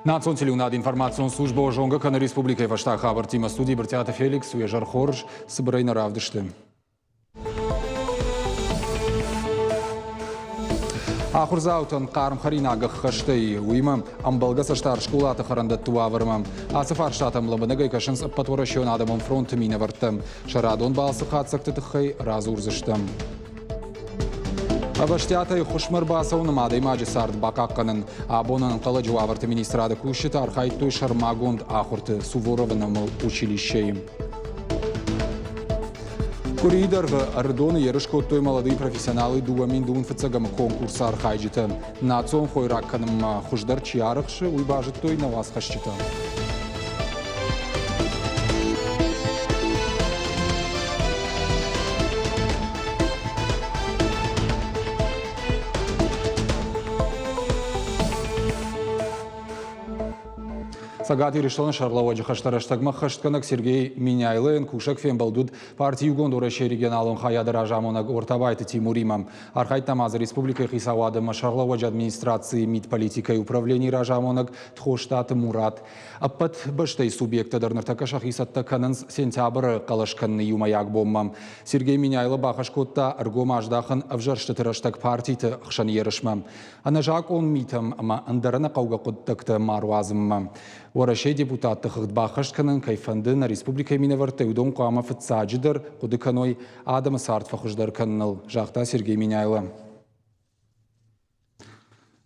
Национ телеуынады информацион службӕ зонгӕ кӕны республикӕйы фӕстаг хабӕрттимӕ. Студийы Брытъиаты Феликс, уе зӕр хорз, цыбырӕй нӕ равдысты. Ахуырдзаутӕн хъарм хӕринаг ӕххӕстӕй, уыимӕ ӕмбӕлгӕ цӕстдар скъолаты хӕрӕндӕтты уавӕрмӕ. Ацы фарстатӕм лӕмбынӕгӕй кӕсынц Ӕппӕтуӕрӕсеон адӕмон фронты минӕвӕрттӕ. Сӕ радон балцы хатдзӕгты тыххӕй радзурдзыстӕм. Ӕвӕстиатӕй хуысмӕ ӕрбацӕуын ӕмӕ адӕймаджы цард бахъахъхъӕнын. Абон ӕнӕнхъӕлӕджы уавӕрты министрады кусджытӕ архайдтой сӕрмагонд ахуырты Суворовы номыл училищейы. Къуырийы дӕргъы Ӕрыдоны ерыс кодтой молодые профессионалы 2000 фыццӕгӕмы конкурсы архайджытӕ. Национ хойраг кӕнынмӕ хуыздӕр чи арӕхсы, уый базыдтой нӕ уацхӕсджытӕ. Цӕгат Ирыстоны сӕргълӕууӕджы хӕстӕ рӕстӕгмӕ ӕххӕстгӕнӕг Сергей Меняйлойӕн кусӕг фембӕлд уыд парти Иугонд Уӕрӕсейы регионалон хайады разамонӕг Ортабайты Тимуримӕ. Архайдта ма дзы республикӕйы хицауады ӕмӕ сӕргълӕууӕджы администрацийы мидполитикӕйы управленийы разамонӕг Тхостаты Мурат. Ӕппӕт бӕстӕйы субъекттӕ дӕр ныртӕккӕ сӕхи цӕттӕ кӕнынц сентябры хъӕлӕс кӕныны иумӕйаг бонмӕ. Сергей Меняйло бахӕс кодта ӕргом аздахын ӕвзӕрстыты рӕстӕг партиты хсӕн ерысмӕ. Ӕнӕзакъон митӕм ӕмӕ ӕндӕр ӕнӕхъӕугӕ хъуыддӕгтӕ ма руадзынмӕ. Уӕрӕсейы депутатты хыгъд баххӕст кӕнын кӕй фӕнды, нӕ республикӕйы минӕвӕрттӕй уыдон хъуамӕ фыццаджыдӕр хъуыды кӕной адӕмы цард фӕхуыздӕр кӕныныл, загъта Сергей Меняйло.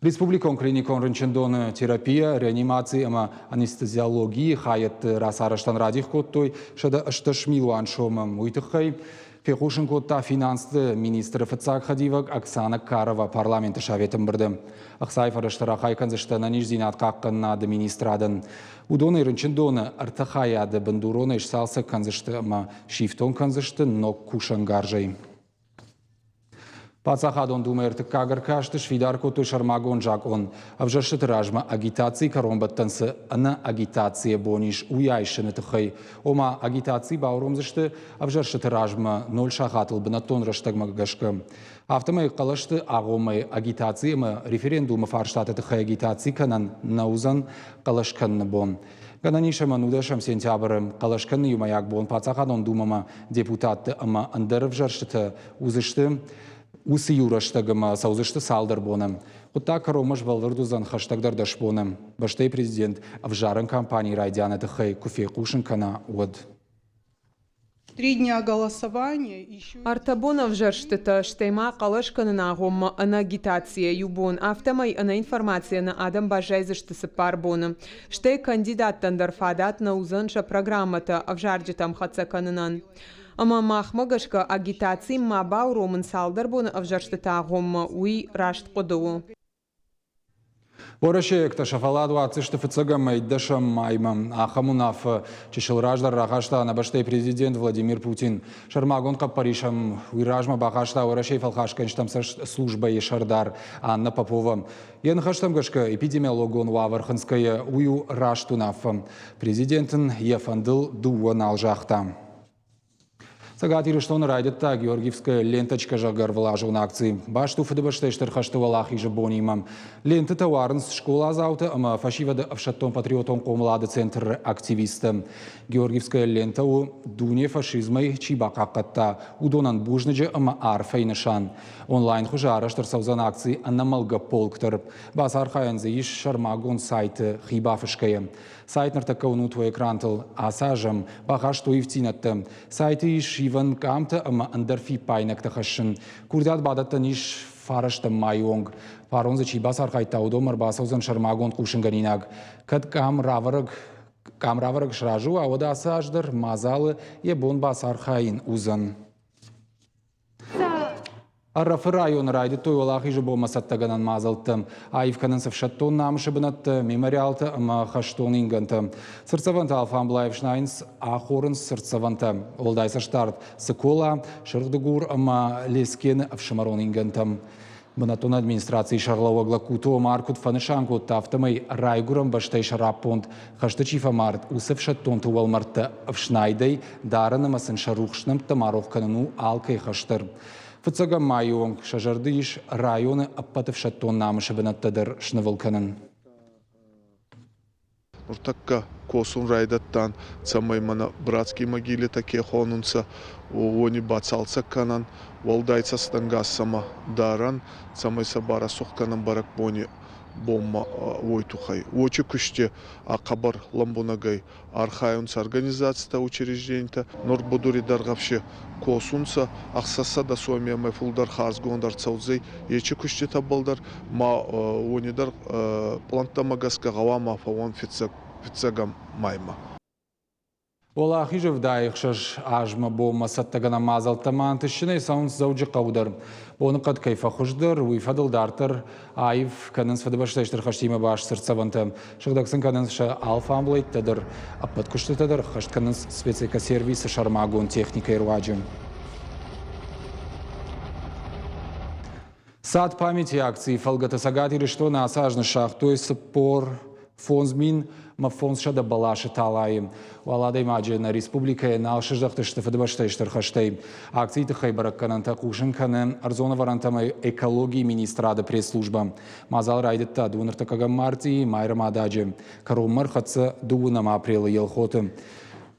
Республикон клиникон рынчындоны терапия, реанимаци ӕмӕ анестезиологийы хайӕдты рацарӕзтӕн радих кодтой 180 милуан сомы. Уый тыххӕй фехъусын кодта финансты министры фыццаг хӕдивӕг Оксана Карова парламенты советы ӕмбырды. Ӕхцайы фӕрӕзтӕ рахай кӕндзысты ӕнӕниздзинад хъахъхъӕнынады министрадӕн. Уыдонӕй рынчындоны ӕртӕ хайады бындуронӕй сцалцӕг кӕндзысты ӕмӕ сифтонг кӕндзысты ног кусӕнгарзӕй. Паддзахадон Думӕйы ӕртыккаг ӕркасты сфидар кодтой сӕрмагонд закъон. Ӕвзӕрстыты размӕ агитацийы кӕронбӕттӕн цы ӕнӕ агитацийӕ бон ис, уый айсыны тыххӕй. Ома, агитаци бауромдзысты ӕвзӕрстыты размӕ ноль сахатыл бынӕттон рӕстӕгмӕ гӕсгӕ. Афтӕмӕй хъӕлӕсты агъоммӕ агитаци ӕмӕ референдумы фарстаты тыххӕй агитаци кӕнӕн нӕ уыдзӕн хъӕлӕс кӕныны бон. Гӕнӕн ис ӕмӕ нудӕсӕм сентябры хъӕлӕс кӕныны иумӕйаг бон Паддзахадон Думӕмӕ депутатты ӕмӕ ӕндӕр ӕвзӕрстытӕ уыдзысты уыцы иу рӕстӕг ӕмӕ цӕудзысты цалдӕр боны. Хъуыддаг кӕронмӕ сбӕлвырд уыдзӕн хӕстӕгдӕр 10 боны. Бӕстӕйы президент ӕвзарӕн кампанийы райдианы тыххӕй куы фехъусын кӕна, уӕд. Три дня голосования еще... Ӕртӕ бон ӕвзӕрстытӕ, стӕй ма хъӕлӕс кӕнын агъоммӕ ӕнӕ агитацийӕ иу бон, афтӕмӕй ӕнӕ информацийӕ нӕ адӕм баззайдзысты 4 боны. Стӕй кандидаттӕн дӕр фадат нӕ уыдзӕн сӕ программӕтӕ ӕвзарджытӕм хӕццӕ кӕнынӕн. Ӕмӕ махмӕ гӕсгӕ агитаци ма бауромын цалдӕр боны ӕвзӕрстыты агъоммӕ, уый раст хъуыды у. Уӕрӕсейӕгтӕ сӕ фӕллад уадздзысты фыццӕгӕм мӕй дӕсӕм маймӕ. Ахӕм уынаффӕ чысыл раздӕр рахаста нӕ бӕстӕйы президент Владимир Путин. Сӕрмагонд хъӕппӕрис ӕм уый размӕ бахаста Уӕрӕсейы фӕлхасгӕнджытӕм службӕйы сӕрдар Анна Попова. Йӕ ныхӕстӕм гӕсгӕ, эпидемиологон уавӕр хынцгӕйӕ, уый у раст уынаффӕ. Президент ын йӕ фӕндыл дыууӕ нал загъта. Цӕгат Ирыстоны райдыдта Георгиевская ленточка, зӕгъгӕ, ӕрвылазон акци. Баст у Фыдыбӕстӕйы Стыр хӕсты Уӕлахизы бонимӕ. Лентытӕ уарынц скъоладзаутӕ ӕмӕ фӕсивӕды ӕфсӕддон-патриотон хъомылады центры активисттӕ. Георгиевская лента у, дуне фашизмӕй чи бахъахъхъӕдта, уыдонӕн бузныджы ӕмӕ арфӕйы нысан. Онлайн хуызы арӕзт ӕрцӕудзӕн акци «Ӕнӕмӕлгӕ полк» дӕр. Бацархайӕн дзы ис сӕрмагонд сайты хи бафысгӕйӕ. Сайт ныртӕккӕ уынут уӕ экрантыл. Ацы аз ӕм бахастой ивддзинӕдтӕ. Сайты ис ивӕн къамтӕ ӕмӕ ӕндӕр фиппаинӕгтӕ хӕссын. Курдиат бадӕттӕн ис фарӕстӕм майы онг. Фарон дзы чи бацархайдта, уыдонмӕ ӕрбацӕудзӕн сӕрмагонд хъусынгӕнинаг. Кӕд къам равӕрӕг сразы уа, уӕд ацы аз дӕр мадзалы йӕ бон бацархайын уыдзӕн. Ӕрӕфы районы райдыдтой Уӕлахизы бонмӕ цӕттӕгӕнӕн мадзӕлттӕ. Аив кӕнынц ӕфсӕддон намысы бынӕттӕ, мемориалтӕ ӕмӕ хӕстон ингӕнтӕ. Цыртдзӕвӕнтӕ алфамблай ӕфснайынц, ахорынц цыртдзӕвӕнтӕ. Уӕлдай цӕстдард Цыкола, Сырхдыгур ӕмӕ Лескены ӕфсымӕрон ингӕнтӕм. Бынӕттон администрацийы сӕргълӕууӕг Лӕгкуты Омар куыд фӕнысан кодта, афтӕмӕй райгуырӕн бӕстӕйы сӕраппонд хӕсты чи фӕмард, уыцы ӕфсӕддонты уӕлмӕрдтӕ ӕфснайдӕй дарын ӕмӕ сын сӕ рухс нӕмттӕ ма рох кӕнын у алкӕй хӕс дӕр. Фыццӕгӕм майы онг сӕ зӕрды ис районы ӕппӕт ӕфсӕддон намысы бынӕттӕ дӕр снывыл кӕнын. Нуртӕккӕ косун райдӕдтан, цӕмӕй мӕнӕ братские могилитӕ ке хонунцӕ, уони бацалцӕг кӕнӕн, уӕлдай цӕстӕнгас сӕмӕ дарӕн, цӕмӕй сӕ барӕсугъд кӕнӕн бӕрӕгбони бонмӕ уой туххӕй. Уочи кусти хъӕбӕр лӕмбунӕгӕй архайунцӕ организацитӕ, учрежденитӕ. Нур будури Дӕргъӕвси косунцӕ, 600 сомемӕй фулдӕр харзгонд ӕрцӕудзӕй ечи куститӕбӕл дӕр, ма уони дӕр пълӕнттӕмӕ гӕсгӕ гъӕуама фӕууӕн фиццӕгӕм маймӕ. Уӕлахизы 76 азмӕ бонмӕ цӕттӕгӕнӕн мадзӕлттӕ ма ӕнтыстджынӕй цӕуынц Дзӕуджыхъӕуы дӕр. Боныхъӕд кӕй фӕхуыздӕр, уый фӕдыл дарддӕр аив кӕнынц Фыдыбӕстӕйы Стыр хӕстимӕ баст цыртдзӕвӕнтӕ. Сыгъдӕг сын кӕнынц сӕ алфамблӕйттӕ дӕр. Ӕппӕт куыстытӕ дӕр ӕххӕст кӕнынц спецэкосервисы сӕрмагонд техникӕйы руаджы. Сад памяти акцийы фӕлгӕты Цӕгат Ирыстоны ацы аз ныссагътой 45 500 бӕласы талайы. Уал адӕймаджы нӕ республикӕйы нал сыздӕхтысты Фыдыбӕстӕйы Стыр хӕстӕй. Акцийы тыххӕй бӕрӕггӕнӕнтӕ хъусын кӕны ӕрдзон ӕвӕрӕнтӕ ӕмӕ экологийы министрады пресс-службӕ. Мадзал райдыдта дыууын мартъийы Майрӕмададжы. Кӕронмӕ ӕрхӕццӕ дыууынӕм апрелы Елхоты.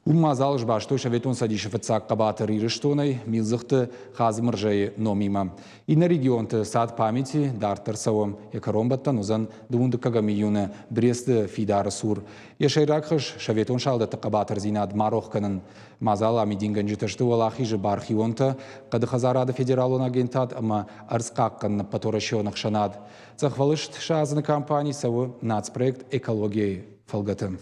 Уым мадзал сбастой Советон Цӕдисы фыццаг хъӕбатыр Ирыстонӕй Милдзыхты Хадзымырзӕйы номимӕ. Иннӕ регионты Сад памяти дарддӕр цӕуы. Йӕ кӕронбӕттӕн уыдзӕн дыууын июны Бресты фидары цур. Йӕ сӕйраг хӕс – советон салдӕтты хъӕбатырдзинад ма рох кӕнын. Мадзалы амидингӕнджытӕ сты Уӕлахизы бархионтӕ, Хъӕды хӕдзарады федералон агентад ӕмӕ ӕрдз хъахъхъӕныны ӕппӕтуӕрӕсеон ӕхсӕнад. Цъӕхвӕлыст садзыны кампани цӕуы нацпроект «Экология-йы фӕлгӕты.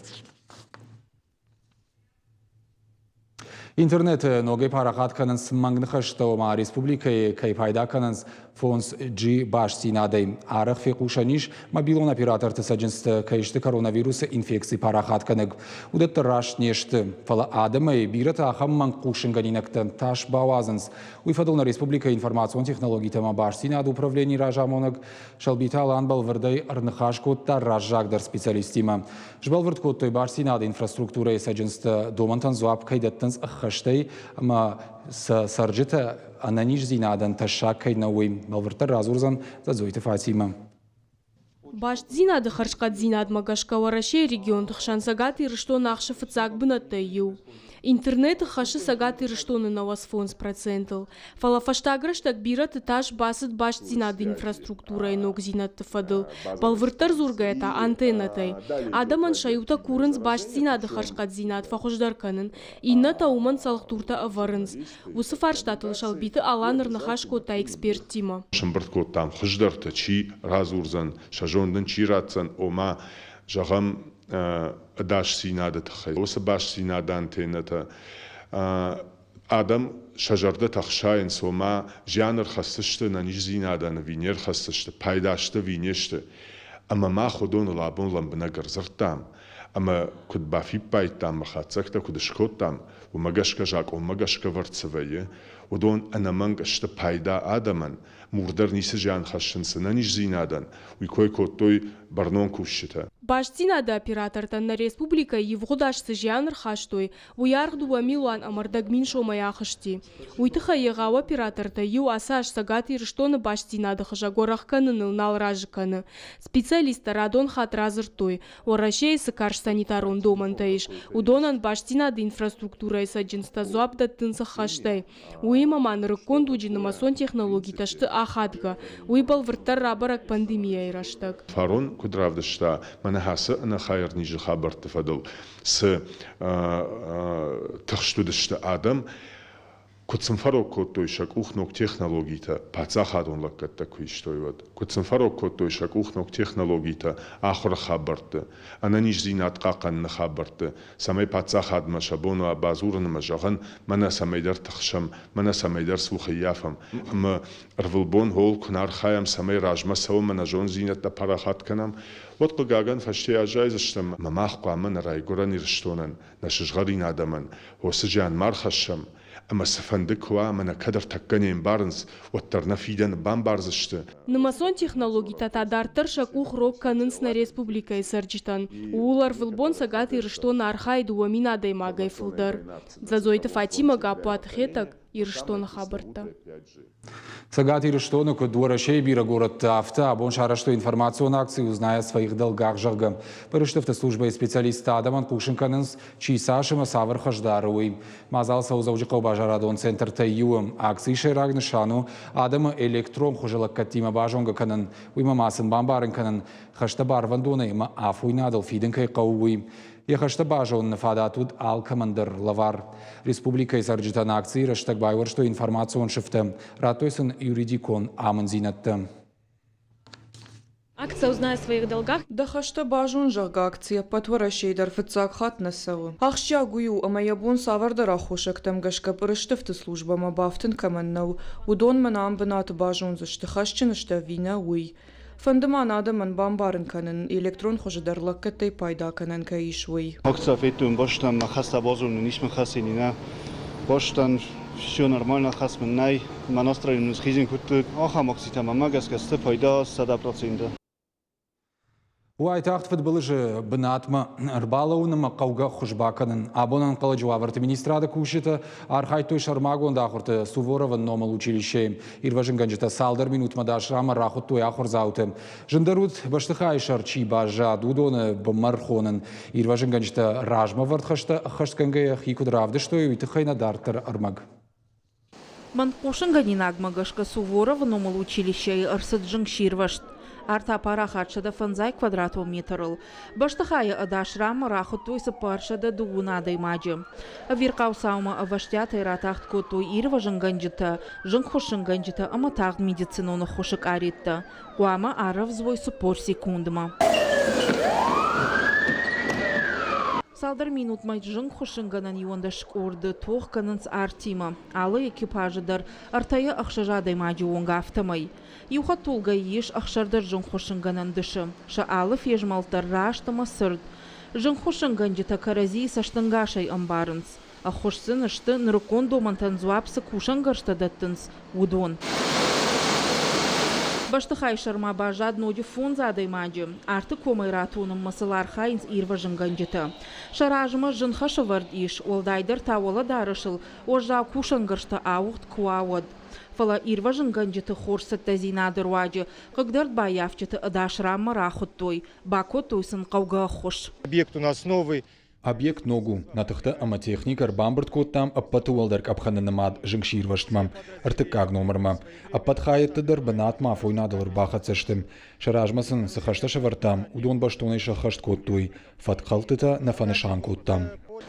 Интернеты ногӕй парахат кӕнынц мӕнг ныхӕстӕ, ома республикӕйы кӕй пайда кӕнынц 5G бастдзинадӕй. Арӕх фехъусӕн ис, мобилон операторты цӕджындзтӕ кӕй сты коронавирусы инфекци парахатгӕнӕг. Уыдӕттӕ раст не сты, фӕлӕ адӕмӕй бирӕтӕ ахӕм мӕнг хъусынгӕнинӕгтӕ тас бауадзынц. Уый фӕдыл нӕ республикӕйы информацион технологитӕ ӕмӕ бастдзинады управленийы разамонӕг Сӕлбиты Алан бӕлвырдӕй ӕрныхас кодта раззагдӕр специалисттимӕ. Сбӕлвырд кодтой бастдзинады инфраструктурӕйы цӕджындзтӕ домӕнтӕн дзуапп кӕй дӕттынц ӕххӕстӕй ӕмӕ сӕ цӕрджытӕ ӕнӕниздзинадӕн тӕссаг кӕй нӕу, уый. Бӕлвырддӕр радзурдзӕн Дзӕдзойты Фатимӕ. Бастдзинады хӕрзхъӕддзинадмӕ гӕсгӕ Уӕрӕсейы регионты хсӕн Цӕгат Ирыстон ахсы фыццаг бынӕттӕй иу. Интернеты хӕссы Цӕгат Ирыстоны 95 процентыл. Фӕлӕ фӕстаг рӕстӕг бирӕты тас бацыд бастдзинады инфраструктурӕйы ногдзинӕдты фӕдыл, бӕлвырддӕр дзургӕйӕ та антеннӕтӕй. Адӕмӕн сӕ иутӕ курынц бастдзинады хӕрзхъӕддзинад фӕхуыздӕр кӕнын, иннӕтӕ уымӕн цӕлхдуртӕ ӕвӕрынц. Уыцы фарстатыл Сӕлбиты Алан ӕрныхас кодта эксперттимӕ. Сӕмбырд кодтам хуыздӕртӕ, чи радзурдзӕн, сӕ зонд ын чи ратдзӕн, ома, зӕгъӕм, ӕдасдзинады тыххӕй. Уыцы бастдзинады антеннӕтӕ адӕм сӕ зӕрдӕтӕ хсайынц, ома зиан ӕрхӕсдзысты ӕнӕниздзинадӕн ӕви не рхӕсдзысты, пайда сты ӕви не сты. Ӕмӕ мах уыдоныл абон лӕмбынӕг ӕрдзырдтам ӕмӕ куыд бафиппайдтам ӕмӕ хатдзӕгтӕ куыд скодтам, уымӕ гӕсгӕ закъонмӕ гӕсгӕ вӕрд цы вӕййы, уыдон ӕнӕмӕнг сты пайда адӕмӕн, мур дӕр ницы зиан хӕссынц ӕнӕниздзинадӕн, уый кой кодтой бӕрнон кусджытӕ. Бастдзинады оператортӕн нӕ республикӕйы ивгъуыд аз цы зиан ӕрхастой, уый аргъ 2 000 ӕмӕ 40 000 сомӕй ахызти. Уый тыххӕй егъау оператортӕй иу ацы аз Цӕгат Ирыстоны бастдзинады хызӕг уӕрӕх кӕныныл нал разы кӕны. Специалисттӕ радон хатт радзырдтой, Уӕрӕсейы цы карз санитарон домӕнтӕ ис, уыдонӕн бастдзинады инфраструктурӕйы цӕджындзтӕ дзуапп дӕттынц ӕххӕстӕй. Уыимӕ ма нырыккон дуджы нымӕцон технологитӕ сты ахадгӕ. Уый бӕлвырддӕр рабӕрӕг пандемийӕйы рӕстӕг. Фарон куыд равдыста, мӕнӕ ацы ӕнӕхайыр низы хабӕртты фӕдыл цы тыхст уыдысты адӕм, куыд сын фӕрог кодтой сӕ къух ног технологитӕ, паддзахадон лӕггӕдтӕ куы истой, уӕд, куыд сын фӕрог кодтой сӕ къух ног технологитӕ ахуыры хабӕртты, ӕнӕниздзинад хъахъхъӕныны хабӕртты, цӕмӕй паддзахадмӕ сӕ бон уа бадзурын ӕмӕ зӕгъын, мӕнӕ цӕмӕйдӕр тыхсӕм, мӕнӕ цӕмӕйдӕр цух ӕййафӕм. Ӕмӕ ӕрвылбон хъол куы нӕ архайӕм, цӕмӕй размӕ цӕуӕм ӕмӕ нӕ зонддзинӕдтӕ парахат кӕнӕм, уӕд, хъыгагӕн, фӕсте аззайдзыстӕм ӕмӕ мах хъуамӕ нӕ райгуырӕн Ирыстонӕн, нӕ сызгъӕрин адӕмӕн уыцы зиан ма рхӕссӕм, ӕмӕ цыфӕнды куы уа ӕмӕ нӕ кӕд ӕртӕккӕ не мбарынц, уӕддӕр нӕ фидӕны бамбардзысты. Нымӕцон технологитӕ та дарддӕр сӕ къух рог кӕнынц нӕ республикӕйы цӕрджытӕн. Ууыл ӕрвылбон Цӕгат Ирыстоны архайы 2 000 адӕймагӕй фылдӕр. Дзӕдзойты Фатимӕ, Гаппуаты Хетӕг, Ирыстоны хабӕрттӕ. Цӕгат Ирыстоны куыд Уӕрӕсейы бирӕ горӕтты, афтӕ абон сарӕзтой информацион акци «Узнай о своих долгах», зӕгъгӕ. Пъырыстыфты службӕйы специалисттӕ адӕмӕн хъусын кӕнынц, чи цас ӕмӕ цавӕр хӕс дары, уый. Мадзал цӕуы Дзӕуджыхъӕуы базарадон центртӕй иуы. Акцийы сӕйраг нысан у адӕмы электрон хуызы лӕггӕдтимӕ базонгӕ кӕнын, уыимӕ ма сын бамбарын кӕнын, хӕстӕ барвӕндонӕй ӕмӕ афойнадыл фидын кӕй хъӕуы, уый. Йӕ хӕстӕ базоныны фадат уыд алкӕмӕн дӕр лӕвар. Республикӕйы цӕрджытӕн акцийы рӕстӕг байуӕрстой информацион сыфтӕ, радтой сын юридикон амындзинӕдтӕ. Акция «Узнай о своих долгах». Дӕ хӕстӕ базон, зӕгъгӕ, акци ӕппӕт Уӕрӕсейы дӕр фыццаг хатт нӕ цӕуы. Ахсджиаг уый у, ӕмӕ йӕ бон цавӕрдӕр аххосӕгтӕм гӕсгӕ пъырыстыфты службӕмӕ бафтын кӕмӕн нӕу, уыдон мӕнӕ ам бынаты базондзысты, хӕсджын сты ӕви нӕ, уый. Фӕнды ма нӕ адӕмӕн бамбарын кӕнын, электрон хуызы дӕр лӕггӕдтӕй пайда кӕнӕн кӕй ис, уый. Акция федтон бӕстӕм, мӕ хӕстӕ базонын ис мын хӕсини нӕ. Бӕстӕн все нормально, хӕс мын нӕй. Мӕ настроени мын схизын кодтой. Ахӕм акцитӕ мӕмӕ гӕсгӕ сты пайда 100%. Уайтагъд фыдбылызы бынатмӕ ӕрбалӕууын ӕмӕ хъӕугӕ ӕххуыс бакӕнын. Абон ӕнхъӕлӕджы уавӕрты министрады кусджытӕ архайдтой сӕрмагонд ахуырты Суворовы номыл училищейы. Ирвӕзынгӕнджытӕ цалдӕр минутмӕ дӕсрамӕ рахуыдтой ахуырдзауты. Зындӕр уыд, бӕстыхайы сӕр чи баззад, уыдоны бынмӕ ӕрхонын. Ирвӕзынгӕнджытӕ размӕвӕрд хӕстӕ ӕххӕстгӕнгӕйӕ хи куыд равдыстой, уый тыххӕй нӕ дарддӕр ӕрмӕг. Мӕн хъусынгӕнинагмӕ гӕсгӕ Суворовы номыл училищейы ӕрцыд зынгсирвӕзт. Арт апарахат 105 квадратон метрыл. Бӕстыхайы ӕдас ранмӕ рахуыдтой 430 адӕймаджы. Ӕвирхъау цаумӕ ӕвӕстиатӕй ратагъд кодтой ирвӕзынгӕнджытӕ, зынгхуыссынгӕнджытӕ ӕмӕ тагъд медицинон ӕххуысы къареттӕ. Хъуамӕ арӕвдз уой 40 секундмӕ. Цалдӕр минутмӕ зынгхуыссынгӕнӕн 11 къорды тох кӕнынц артимӕ. Алы экипажы дӕр ӕртӕйӕ ӕхсӕз адӕймаджы онг афтӕмӕй. Иу хӕдтулгӕйы ис ӕхсӕрдӕс зынгхуыссынгӕнӕн дысы. Сӕ алы фезмӕлд дӕр раст ӕмӕ цырд. Зынгхуыссынгӕнджытӕ кӕрӕдзийы цӕстӕнгасӕй ӕмбарынц. Ӕххуыс сын сты, нырыккон домӕнтӕн дзуапп цы кусӕнгӕрзтӕ дӕттынц, уыдон. Бӕстыхайы сӕрмӕ баззад ноджы фондз адӕймаджы. Арты комӕй ратонынмӕ сыл архайынц ирвӕзынгӕнджытӕ. Сӕ размӕ зын хӕсӕвӕрд ис, уӕлдайдӕр та уӕлӕдарӕсыл уӕззау кусӕнгӕрзтӕ ауыгъд куы уа, уӕд. Фӕлӕ ирвӕзынгӕнджыты хорз цӕттӕдзинады руаджы хъыгдӕрд баййафджыты ӕдас ранмӕ рахуыдтой, бакодтой сын хъӕугӕ ӕххуыс. Объект у нас новый. Объект ног у. Нӕ тыхтӕ ӕмӕ техникӕ ӕрбамбырд кодтам ӕппӕты уӕлдӕр къӕпхӕны нымад зынгсирвӕзтмӕ, ӕртыккаг номырмӕ. Ӕппӕт хайӕдты дӕр бынатмӕ афойнадыл ӕрбахӕццӕ сты. Сӕ размӕ сын цы хӕстӕ сӕвӕрдтам, уыдон бӕстонӕй сӕххӕст кодтой. Фӕткхӕлдтытӕ нӕ фӕнысан кодтам.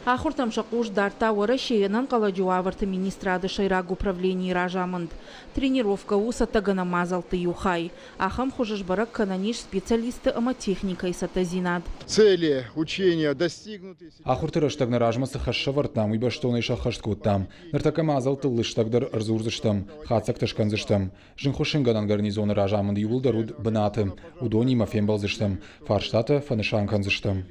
Ахуыртӕм сӕ хъус дардта Уӕрӕсейы ӕнӕнхъӕлӕджы уавӕрты министрады сӕйраг управленийы разамынд. Тренировкӕ у цӕттӕгӕнӕн мадзӕлтты иу хай. Ахӕм хуызы сбӕрӕг кӕнӕн ис специалистты ӕмӕ техникӕйы цӕттӕдзинад. Цели учения достигнуты. Ахуырты рӕстӕг нӕ размӕ цы хӕс сӕвӕрдтам, уый бӕстонӕй сӕххӕст кодтам. Ныртӕккӕ мадзӕлттыл лыстӕгдӕр ӕрдзурдзыстӕм, хатдзӕгтӕ скӕндзыстӕм. Зынгхуыссынгӕнӕн гарнизоны разамынд иууылдӕр уыд бынаты. Уыдонимӕ фембӕлдзыстӕм, фарстатӕ фӕнысан кӕндзыстӕм.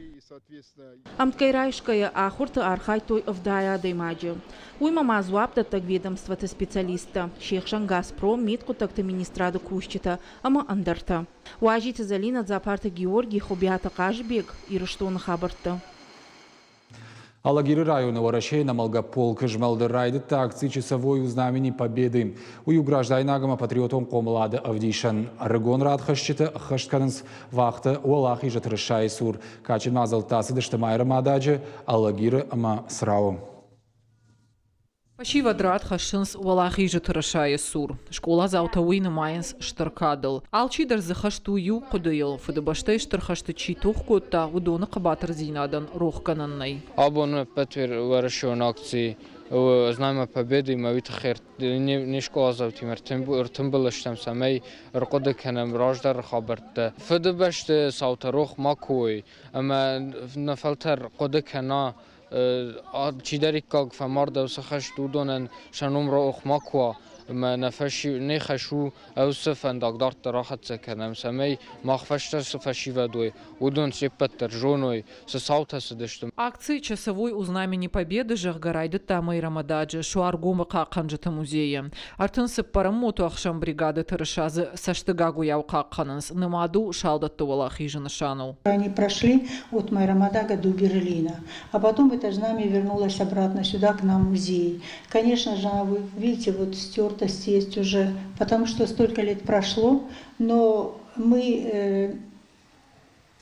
Ӕмткӕй райсгӕйӕ ахуырты архайдтой 70 адӕймаджы. Уыимӕ ма дзуапдӕттӕг ведомствоты специалисттӕ, се хсӕн «Газпром», мидхъуыддӕгты министрады кусджытӕ ӕмӕ ӕндӕртӕ. Уазиты Зӕлинӕ, Дзапарты Георгий, Хуыбиаты Хъазыбег, Ирыстоны хабӕрттӕ. Алагиры районы Уӕрӕсейы ӕнӕмӕлгӕ полкы змӕлды райдыдта акци «Часовой у знамени Победы». Уый у граждайнаг ӕмӕ патриотон хъомылады ӕвдисӕн. Ӕрыгон радхӕсджытӕ ӕххӕст кӕнынц вахтӕ Уӕлахизы тырысайы цур. Кадджын мадзӕлттӕ ацыдысты Майрӕмададжы, Алагиры ӕмӕ Црауы. Фӕсивӕд рад хӕссынц Уӕлахизы тырысайы цур. Скъоладзаутӕ уый нымайынц стыр кадыл. Алчидӕр дзы хӕст у иу хъуыдыйыл, Фыдыбӕстӕйы Стыр хӕсты чи тох кодта, уыдоны хъӕбатырдзинадӕн рохгӕнӕн нӕй. Абон ӕппӕт уӕрӕсеон акци «Знамя Победы»-мӕ уый тыххӕй не скъоладзаутимӕ ӕртымбыл стӕм, цӕмӕй ӕрхъуыды кӕнӕм раздӕры хабӕрттӕ. Фыдыбӕсты цаутӕ рох макуы уой ӕмӕ нӕ фӕлтӕр хъуыды кӕна чидӕриккаг фӕмард уыцы хӕст, уыдонӕн сӕ ном рох макуы уа. Ӕмӕ нӕ не хӕс у ӕуцы фӕндаг дарддӕр ахӕццӕ кӕнӕм, цӕмӕй мах фӕстӕ цы фӕсивӕд уой, уыдон се ппӕт дӕр зоной, цы цаутӕ цыдысты. Акци «Часовой у знамени Победы», зӕгъгӕ, райдыдта Майрӕмададжы Суаргомы хъахъхъӕнджыты музейы. 34-ӕм мотоӕхсӕн бригады тырыса дзы цӕстыгагуыйау хъахъхъӕнынц, нымад у салдӕтты уӕлахизы нысаныл. Они прошли от Майрамадага до Берлина, а потом это знамя вернулось обратно сюда, к нам в музей. Конечно же, вы видите, вот стертость есть уже, потому что столько лет прошло, но мы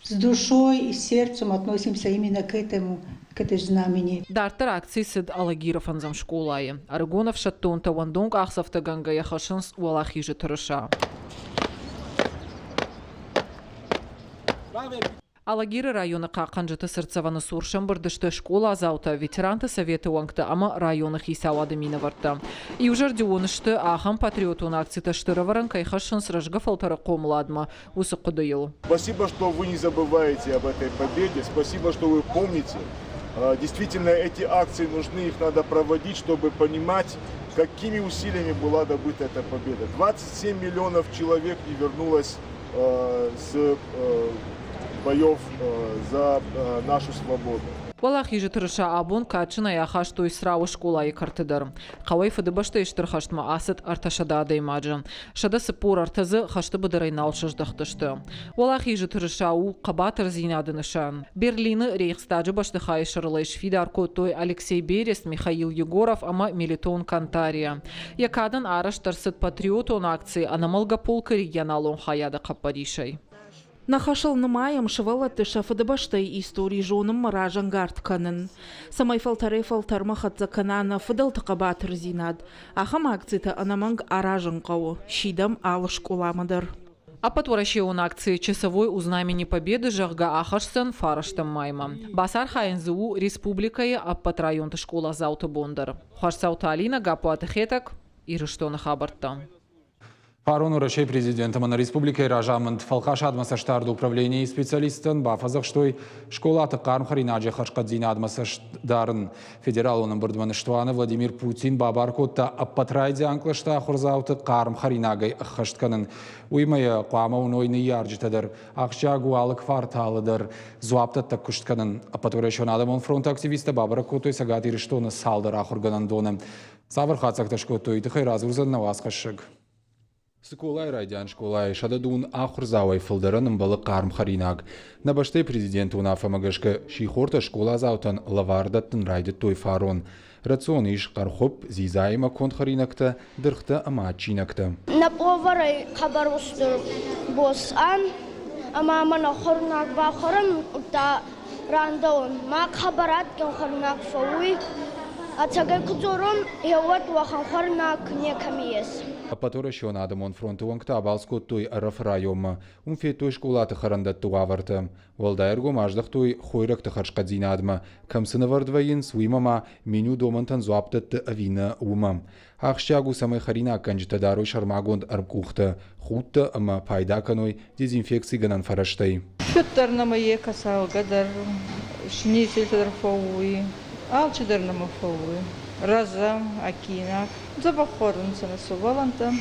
с душой и сердцем относимся именно к этому, к этой знамени. Дарддӕр акци цыд Алагиры фӕндзӕм скъолайы. Ӕрыгон ӕфсӕддонтӕ уӕндон къахдзӕфтӕгӕнгӕйӕ хӕссынц Уӕлахизы тырыса. Алагиры районы хъахъхъӕнджыты цыртдзӕвӕны цур сӕмбырд сты скъоладзаутӕ, ветеранты советы уӕнгтӕ ӕмӕ районы хицауады минӕвӕрттӕ. Иузӕрдион сты, ахӕм патриотон акцитӕ стыр ӕвӕрӕн кӕй хӕссынц рӕзгӕ фӕлтӕры хъомыладмӕ, уыцы хъуыдыйыл. Спасибо, что вы не забываете об этой победе, спасибо, что вы помните. Действительно, эти акции нужны, их надо проводить, чтобы понимать, какими усилиями была добыта эта победа. 27 миллионов человек не вернулось с боев за нашу свободу. Уӕлахизы тырыса абон кадджынӕй ахастой Црауы скъолайы кӕрты дӕр. Хъӕуӕй Фыдыбӕстӕйы Стыр хӕстмӕ ацыд 300 адӕймаджы. 143 дзы хӕсты быдырӕй нал сыздӕхтысты. Уӕлахизы тырыса у хъӕбатырдзинады нысан. Берлины Рейхстаджы бӕстыхайы сӕрыл ӕй сфидар кодтой Алексей Берест, Михаил Егоров ӕмӕ Мелитон Кантария. Йӕ кадӕн арӕзт ӕрцыд патриотон акци Ӕнӕмӕлгӕ полк-ы регионалон хайады хъӕппӕрисӕй. Нӕ хӕсыл нымайӕм сывӕллӕтты сӕ фыдыбӕстӕйы истори зонынмӕ разӕнгард кӕнын, цӕмӕй фӕлтӕрӕй-фӕлтӕрмӕ хӕццӕ кӕна нӕ фыдӕлты хъӕбатырдзинад. Ахӕм акцитӕ ӕнӕмӕнг аразын хъӕуы, сидӕм алы скъоламӕ дӕр. Ӕппӕтуӕрӕсеон акци «Часовой у знамени Победы», зӕгъгӕ, ахӕсдзӕн фарӕстӕм маймӕ. Бацархайын дзы у республикӕйы ӕппӕт районты скъоладзауты бон дӕр. Хуасдзауты Алинӕ, Гаппуаты Хетӕг, Ирыстоны хабӕрттӕ. Фарон Уӕрӕсейы президент ӕмӕ нӕ республикӕйы разамынд фӕлхасадмӕ цӕстдарды управленийы специалисттӕн бафӕдзӕхстой скъолаты хъарм хӕринаджы хӕрзхъӕддзинадмӕ цӕст дарын. Федералон ӕмбырдмӕ ныстуаны Владимир Путин бабар кодта ӕппӕт райдиан кълӕсты ахуырдзауты хъарм хӕринагӕй ӕххӕст кӕнын. Уыимӕ йӕ хъуамӕ уыной ныййарджытӕ дӕр. Ахсджиаг у алы кварталы дӕр дзуапдӕттӕг куыст кӕнын. Ӕппӕтуӕрӕсеон адӕмон фронты активисттӕ бабӕрӕг кодтой Цӕгат Ирыстоны цалдӕр ахуыргӕнӕндоны. Цавӕр хатдзӕгтӕ скодтой, уый тыххӕй радзурдзӕн нӕ уацхӕссӕг. Цыколайы райдиан скъолайы 110 ахуырдзауӕй фылдӕрӕн ӕмбӕлы хъарм хӕринаг. Нӕ бӕстӕйы президенты уынаффӕмӕ гӕсгӕ сихортӕ скъоладзаутӕн лӕвар дӕттын райдыдтой фарон. Рацион ис хъӕрхуыпп, дзидзаимӕ конд хӕринӕгтӕ, дыргътӕ ӕмӕ адджинӕгтӕ. Нӕ пъовӕрӕй хъӕбӕр устур боз ан, ӕма мӕнӕ хуӕрунаг бахуӕрӕн, удта рандӕун. Ма хъӕбӕр адгин хуӕрунаг фӕууй. Ӕцӕгӕй ку дзорон, еуӕд уӕхӕн хуӕрунаг некӕми ес. Ӕппӕтуӕрӕсеон адӕмон фронты уӕнгтӕ абалц кодтой Ӕрӕфы районмӕ. Уым федтой скъолаты хӕрӕндӕтты уавӕртӕ. Уӕлдай ӕргом аздӕхтой хойрӕгты хӕрзхъӕддзинадмӕ. Кӕм цы нывӕрд вӕййынц, уыимӕ ма меню домӕнтӕн дзуапп дӕтты ӕви нӕ, уымӕ. Ахсджиаг у, цӕмӕй хӕринаггӕнджытӕ дарой сӕрмагонд ӕрмкъухтӕ, худтӕ ӕмӕ пайда кӕной дезинфекцигӕнӕн фӕрӕзтӕй. Фед дӕр нӕмӕ е кӕсалгӕ дӕр, шницель дӕр фӕууй, алчидӕр нӕмӕ фӕууй. Рӕзӕ, акинак. Дзӕбӕх хуӕрунцӕ нӕ сувӕллӕнттӕ,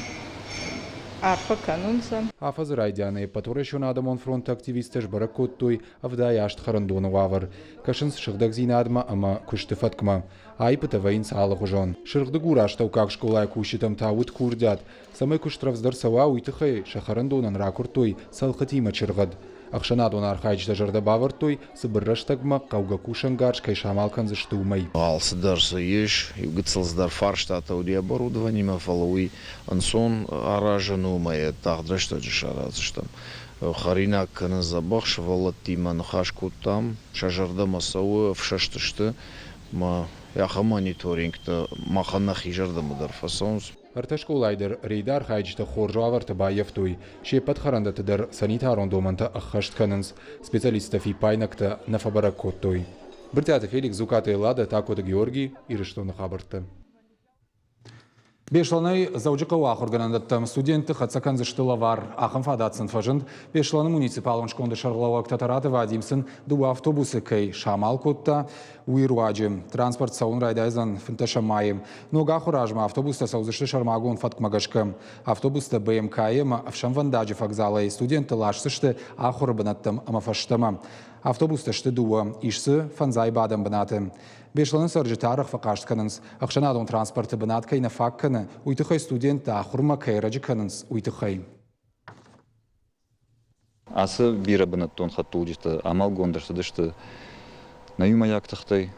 арфӕ кӕнунцӕ. Афӕдзы райдианы Ӕппӕтуӕрӕсеон адӕмон фронты активисттӕ сбӕрӕг кодтой 78 хӕрӕндоны уавӕр. Кӕсынц сыгъдӕгдзинадмӕ ӕмӕ куысты фӕткмӕ. Аиппытӕ вӕййынц алыгъуызон. Сырхдыгур астӕуккаг скъолайы кусджытӕм та уыд курдиат, цӕмӕй куыст рӕвдздӕр цӕуа, уый тыххӕй сӕ хӕрӕндонӕн ракуырдтой цӕлхытимӕ чыргъӕд. Ӕхсӕнадон архайджытӕ зӕрдӕ бавӕрдтой, цыбыр рӕстӕгмӕ хъӕугӕ кусӕнгарз кӕй самал кӕндзысты, уымӕй. Алцыдӕр дзы ис, иу гыццыл цыдӕр фарстатӕ уыди оборудованимӕ, фӕлӕ уый ӕнцон аразӕн у ӕмӕ йӕ тагъд рӕстӕджы сараздзыстӕм. Хӕринаг кӕнын дзӕбӕх, сывӕллӕттимӕ ныхас кодтам, сӕ зӕрдӕмӕ цӕуы, ӕфсӕст сты ӕмӕ ахӕм мониторингтӕ махӕн нӕхи зӕрдӕмӕ дӕр фӕцӕуынц. Ӕртӕ скъолайы дӕр рейды архайджытӕ хорз уавӕрты баййӕфтой. Се ппӕт хӕрӕндӕтты дӕр санитарон домӕнтӕ ӕххӕст кӕнынц. Специалисттӕ фиппаинӕгтӕ нӕ фӕбӕрӕг кодтой. Брытъиаты Феликс, Дзукъаты Эллада, Такоты Георгий, Ирыстоны хабӕрттӕ. Беслӕнӕй Дзӕуджыхъӕуы ахуыргӕнӕндӕттӕм студентты хӕццӕ кӕндзысты лӕвар. Ахӕм фадат сын фӕзынд, Беслӕны муниципалон сконды сӕргълӕууӕг Тӕтӕраты Вадим сын дыууӕ автобусы кӕй самал кодта, уый руаджы. Транспорт цӕуын райдайдзӕн 15 майы. Ног ахуыры азмӕ автобустӕ цӕудзысты сӕрмагонд фӕткмӕ гӕсгӕ. Автобустӕ БМК-йы ӕмӕ ӕфсӕнвӕндаджы вокзалӕй студентты ласдзысты ахуыры бынӕттӕм ӕмӕ фӕстӕмӕ. Автобустӕ сты дыууӕ, ис дзы фӕндзай бадӕн бынаты. Беслӕны цӕрджытӕ арӕх фӕхъаст кӕнынц, ӕхсӕнадон транспорты бынат кӕй нӕ фаг кӕны, уый тыххӕй студенттӕ ахуырмӕ кӕй ӕрӕджы кӕнынц, уый тыххӕй. Ацы бирӕ бынӕттон хӕдтулджытӕ амалгонд ӕрцыдысты нӕ иумӕйаг тыхтӕй.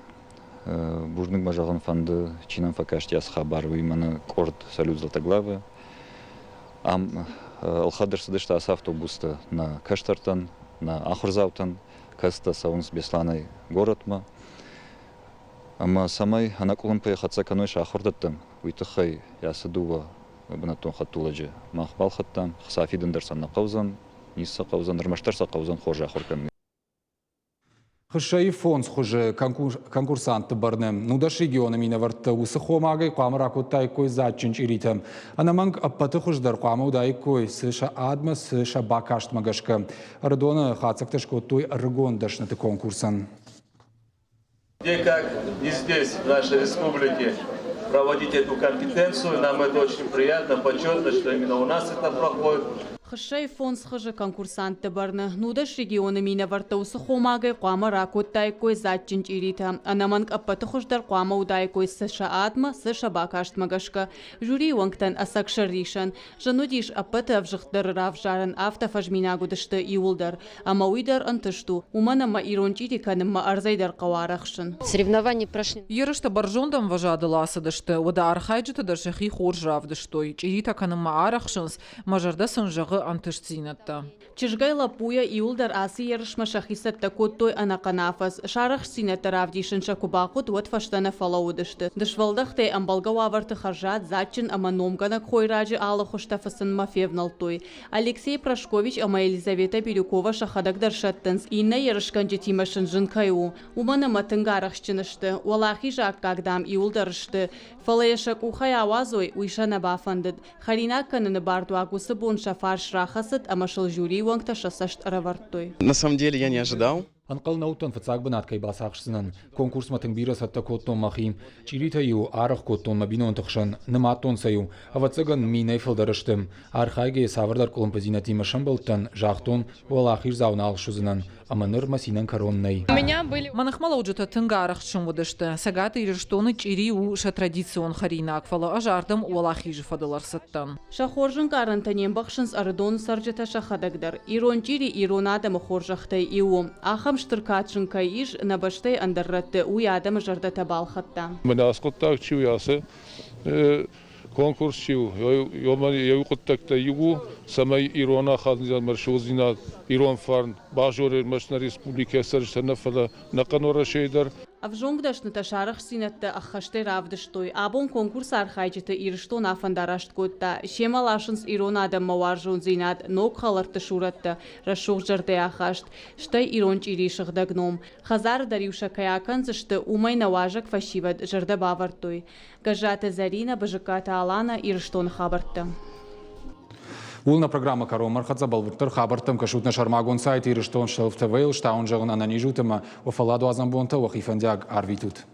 Бузныг мӕ зӕгъын фӕнды, чи нӕм фӕкасти ацы хабар, уый мӕнӕ къорд «Салют Златоглавы». Ам ӕлхӕд ӕрцыдысты ацы автобустӕ нӕ кӕстӕртӕн, нӕ ахуырдзаутӕн, кӕцытӕ цӕуынц Беслӕнӕй горӕтмӕ. Ӕмӕ цӕмӕй ӕнӕкъуылымпыйӕ хӕццӕ кӕной сӕ ахуырдӕттӕм, уый тыххӕй ацы дыууӕ бынӕттон хӕдтулӕджы мах балхӕдтам. Хца фидын дӕр сӕ нӕ хъӕудзӕн, ницы сӕ хъӕудзӕн, ӕрмӕстдӕр сӕ хъӕудзӕн хорз ахуыр кӕнын. Хыссӕйы фондз хуызы конкурсантты бӕрны. 19 регионы минӕвӕрттӕ уыцы хомагӕй хъуамӕ ракодтаиккой дзаджджын чъиритӕ. Ӕнӕмӕнг ӕппӕты хуыздӕр хъуамӕ уыдаиккой, цы сӕ адмӕ, цы сӕ бакастмӕ гӕсгӕ. Ӕрыдоны хатдзӕгтӕ скодтой ӕрыгон дӕсныты конкурсӕн. Где как не здесь, в нашей республике, проводить эту компетенцию. Нам это очень приятно, почетно, что именно у нас это проходит. Хыссӕйы фондз хызы конкурсантты бӕрны 19 регионы минӕвӕрттӕ уыцы хомагӕй хъуамӕ ракодтаиккой дзаджджын чъиритӕ. Ӕнӕмӕнг ӕппӕты хуыздӕр хъуамӕ уыдаиккой цы сӕ адмӕ, цы сӕ бакастмӕ гӕсгӕ. Жюрийы уӕнгтӕн ӕцӕг сӕррисӕн. Зын уыдис ӕппӕты ӕвзыгъддӕры равзарын, афтӕ фӕзминаг уыдысты иууылдӕр. Ӕмӕ уый дӕр ӕнтыст у, уымӕн ӕмӕ ирон чъири кӕнынмӕ ӕрдзӕй дӕр хъӕуы арӕхсын. Соревнования прошли. Ерыстӕ бӕрзонд ӕмвӕзадыл ацыдысты, уӕдӕ архайджытӕ дӕр сӕхи хорз равдыстой. Чъиритӕ кӕнынмӕ арӕхсынц, мӕ зӕрдӕ сын зӕгъы ӕнтыстдзинӕдтӕ. Чызгӕй-лӕппуйӕ иуылдӕр ацы ерысмӕ сӕхи цӕттӕ кодтой ӕнӕхъӕн афӕдз. Сӕ арӕхстдзинӕдтӕ равдисын сӕ куы бахъуыд, уӕд фӕстӕ нӕ фӕлӕууыдысты. Дысвӕлдӕхтӕй ӕмбӕлгӕ уавӕрты хӕрзад, дзаджджын ӕмӕ номгӕнӕг хойраджы алы хуызтӕ фыцынмӕ февнӕлдтой. Алексей Прошкович ӕмӕ Елизаветӕ Бирюкова сӕхӕдӕг дӕр сӕттынц, иннӕ ерысгӕнджытимӕ сын зын кӕй у, уымӕн ӕмӕ тынг арӕхстджын сты. Уӕлахизы аккаг, дам, иуылдӕр сты. Фӕлӕ йӕ сӕ къухӕй ауадзой, уый сӕ нӕ бафӕндыд. Хӕринаг кӕныны бардуаг уыцы бон сӕ фарс рахӕцыд ӕмӕ сыл жюрийы уӕнгтӕ сӕ цӕст ӕрӕвӕрдтой. На самом деле я не ожидал. Ӕнхъӕл нӕ уыдтӕн фыццаг бынат кӕй бацахсдзынӕн. Конкурсмӕ тынг бирӕ цӕттӕ кодтон мӕхи. Чъиритӕ-иу арӕх кодтон мӕ бинонты хсӕн, нымадтон сӕ-иу. Ӕвӕццӕгӕн, минӕй фылдӕр сты. Архайгӕйӕ цавӕрдӕр къуылымпыдзинӕдтимӕ сӕмбӕлдтӕн, загътон, уӕлахиздзау нал суыдзынӕн, ӕмӕ ныр мӕ цинӕн кӕрон нӕй. Мӕ ныхмӕлӕуджытӕ тынг арӕхстджын уыдысты. Цӕгат Ирыстоны чъири у сӕ традицион хӕринаг, фӕлӕ ӕз ардӕм уӕлахизы фӕдыл ӕрцыдтӕн. Сӕ хорз ӕнкъарӕнтӕ не мбӕхсынц Ӕрыдоны цӕрджытӕ сӕхӕдӕг дӕр. Ирон чъири ирон адӕмы хорзӕхтӕй иу у. Ахӕм стыр кад сын кӕй ис нӕ бӕстӕйы ӕндӕр рӕтты, уый адӕмы зӕрдӕтӕ балхӕдта. Мӕнӕ ацы хъуыддаг чи у, ацы конкурс чи у, йӕ хъуыддӕгтӕ иу у, цӕмӕй ирон ахадындзинад ӕмӕ рӕсугъддзинад, ирон фарн базоной ӕрмӕст нӕ республикӕйы цӕрджытӕ нӕ, фӕлӕ ӕнӕхъӕн Уӕрӕсейы дӕр. Ӕвзонг дӕснытӕ сӕ арӕхстдзинӕдтӕ ӕххӕстӕй равдыстой. Абон конкурсы архайджыты Ирыстон афӕндараст кодта. Семӕ ласынц ирон адӕммӕ уарзондзинад, ног хӕлӕртты сурӕттӕ, рӕсугъд зӕрдӕйы ахаст, стӕй ирон чъирийы сыгъдӕг ном. Хӕдзары дӕр-иу сӕ кӕй акӕндзысты, уымӕй нӕ уазӕг фӕсивӕд зӕрдӕ бавӕрдтой. Гӕззаты Зӕринӕ, Бызыккаты Алана, Ирыстоны хабӕрттӕ. Ууыл нӕ программӕ кӕронмӕ ӕрхӕццӕ бӕлвырддӕр хабӕрттӕм кӕсут нӕ сӕрмагонд сайт Ирыстон Селф ТВ-йыл, стауын зӕгъын ӕнӕниз ут ӕмӕ уӕ фӕлладуадзӕн бонтӕ уӕхи фӕндиаг арвитут.